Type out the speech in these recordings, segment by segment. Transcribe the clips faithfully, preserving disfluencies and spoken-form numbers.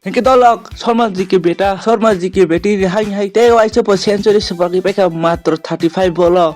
Hingke dolok Sharma ji ki beta, Sharma ji ki beti ni hai hai tei waisa po century swprak paikha matro thirty five bolo.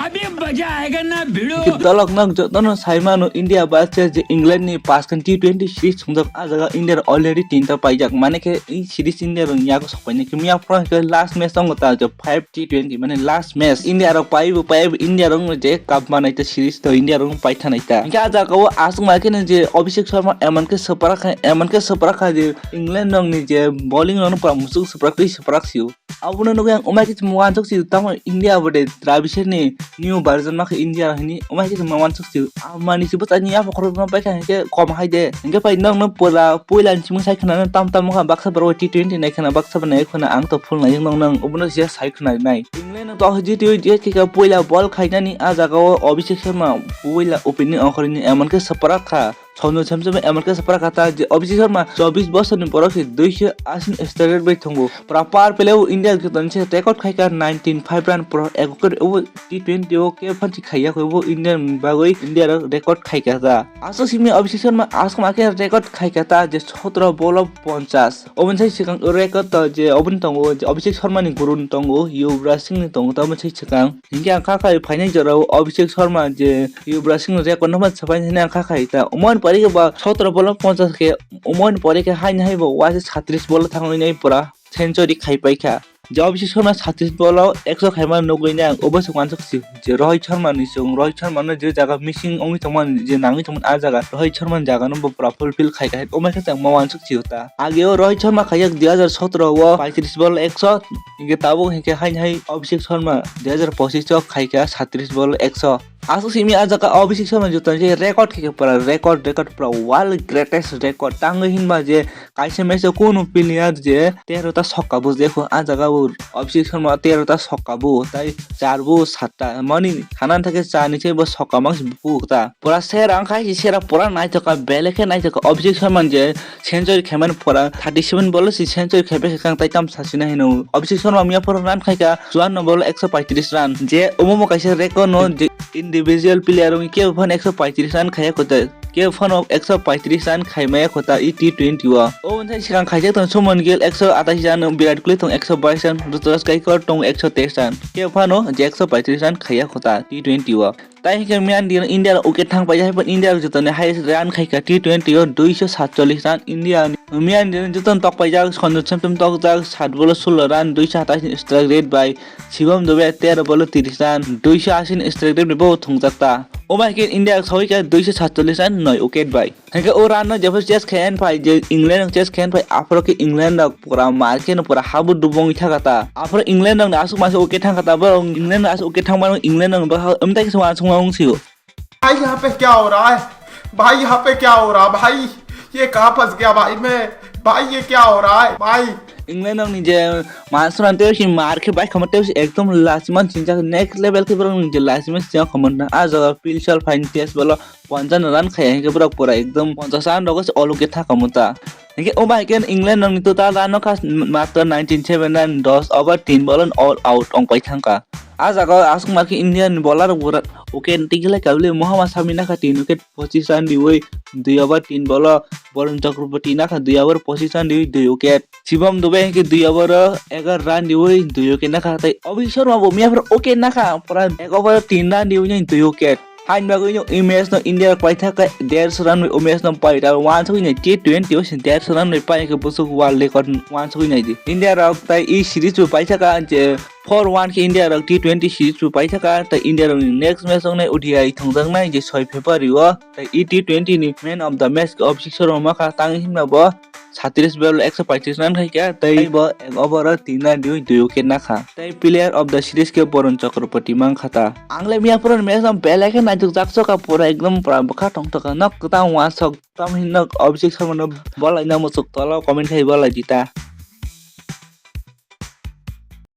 अभी मजा आएगा ना भिड़ो। Dolok nok jotono saimano India ba se je England ni paskhan T twenty series chungjak a jaga India already tinta paijak mane khe i series India rong yago sokpaini khe miya phone khe last match tongo ta je five T twenty mane last match India rok paibo paibo India rong je cup manai ta series to India rong paithanai ta hingke a jaga o aswk ma khe je Abhishek Sharma emon khe swprak kha emon khe swprak kha je England rong ni je bowling rok no pura musuk swprak twi swprak sio. Abono nugui ang umai kichim wansuk si tamo India bode Travisni new version ma khe India hini umai kichim wansuk si amani si bwsani yaphok khorokma paikha hingke kom hai de hingke pai nokno pura puila ni simi sai khna tam tam kha baksa borok T twenty nai khna baksa bo nai khna ang to full nai nong nang obono sia sai khna nai England to G T O G T O puila ball khainani a jaga o Abhishek Sharma puila opening ongkhorni emon khe swprak kha. Sonju Samson America se pora kata je Abhishek Sharma chobbish bosor ni borok se duiso asin strike rate bai tongo. Pura power play o India joto ni se record khai ka nineteen five run pura ek wicket o T twenty o ke phansi khaiya khe bo India ni bagwi India rok record khai ka ta. Aswk simi Abhishek Sharma aswk ma khe record khai ka ta je sotro ball o ponchas. Oboni sai swkang record to je oboni tongo je Abhishek Sharma ni guru ni tongo Yuvraj Singh ni tongo tamo sai swkang. Hingke ang kha khai phainai jorao Abhishek Sharma je Yuvraj Singh record no man sapai hwnwi ang kha khai ta. Umon pori khe ba sotro bolo ponchas khe umon pori khe haini hai bo waisa satrish bolo thangwi nai pura century khai pai kha. Je Abhishek Sharma satrish bolo ekso khaima nugui nai ang obo se wansuk si je Rohit Sharma ni chwng Rohit Sharma no je jaga missing wngwi tongmani je nangwi tongmani a jaga Rohit Sharma ni jaga no bo pura fulfill khai kha omo khe chang ma wansuk si ta. Age o Rohit Sharma khaijak dui hajar sotro o paitris bolo ekso. Hingke tabuk hingke haini hai Abhishek Sharma dui hajar pochis o khaikha satrish ball ekso. Aswk simi a jaga Abhishek Sharma joto ni record khaikha pura record record pura world greatest record tangwi hinba je kaisa match o kunu player je tero ta sokka bo jekho a jaga bo Abhishek Sharma tero ta sokka bo tai char bo satta mani hanan thake chani se bo sokka mangsi bukuk ta pura sera wngkha hai sera pura naithoka belai khe naithoka Abhishek Sharma je century khaimani pora thirty seven bolo si century khaipai kha kang tai tam sasina hino. Abhishek Sharma miya pora run khaikha chuanno bolo ekso paitris run. Je omo mo kaisa record no je individual player wngwi kebo phano ekso paitris run khaiya kote. Kebo phano ekso paitris run khaimaya kota i T twenty o. O wngthai swkang khaijak tong Shubman Gill ekso atais run, Virat Kohli tong ekso bais run, Ruturaj Gaikwad tong ekso teis run. Kebo phano je ekso paitris run khaiya kota T twenty o. Tai hingke miyan di India rok wicket thang paijak hai India rok jotoni highest run khaikha T twenty o duiso satchollis run India ni miyan di jotoni tok paijak Sanju Samson tokjak sat bolo sullo run duiso hatais ni strike rate bai Shibam Dube tero bolo tris run duiso asin strike rate bai bo thungjak ta omo hai khe India rok sawi kha duiso satchollis run noi wicket bai. Hingke o run no jepho chase khe en phai je England rok chase khe en phai aphoro khe England rok pura mar khe no pura habu dubu wngwi thaka ta. Aphoro England rok ni aswk masa wicket thang kha ta borok England rok aswk wicket thang mano England rok ni bwkha umtai khe uansukma wng sio. भाई यहाँ पे क्या हो रहा है? भाई यहाँ पे क्या हो रहा है भाई? ये कहाँ फंस गया भाई मैं? भाई ये क्या हो रहा है भाई? England rok ni je mansura tei si mar khe bai khama tei si ekdom last man sinjak next level khe borok ni je last man sinjak khama na a jaga pilsal phaini test bolo Ponchas run khaiya hingke borok pura ekdom ponchas run rogo se olo khe thaka muta. Hingke omo hai khe England rokni total run no kha matro ninety seven run dos over tin ball all out ongpai thangkha. A jaga o aswk ma khe India ni bowler rok pura wicket tigilai kabili Mohammad Shami nakha tin wicket pochis run riwi dui over tin ball o Varun Chakraborty nakha dui over pochis run riwi dui wicket. Shibam Dube hingke dui over o egar run riwi dui wicket nakha tei Abhishek Sharma bo miya phuru wicket nakha pura ek over o tin run riwi dui wicket. Hain bagwi no image no India rok paithak khe derso run bai image no paithak wansugwi nai T twenty o se derso run bai paikhe bwswk world record wansugwi nai di. India rok tai e series bo paithak kha je four one khe India rok T twenty series bo paithak kha tai India rok ni next match wngnai O D I thwngjaknai je soi February o tai e T twenty ni man of the match khe Abhishek Sharma ma kha tangwi himna bo Satris ball ekso paitris run khai kha, tei bo ek over o tin run riwi dui wicket nakha. Tei player of the series khe Varun Chakraborty mankha ta. Ang le miya phuru match no belai khe naithok jak soka pura ekdom pura bwkha tongthok kha. Nok kwtal wansok tam hin nok Abhishek Sharma no ball laina muchuk tolo comment khai ball lai di ta.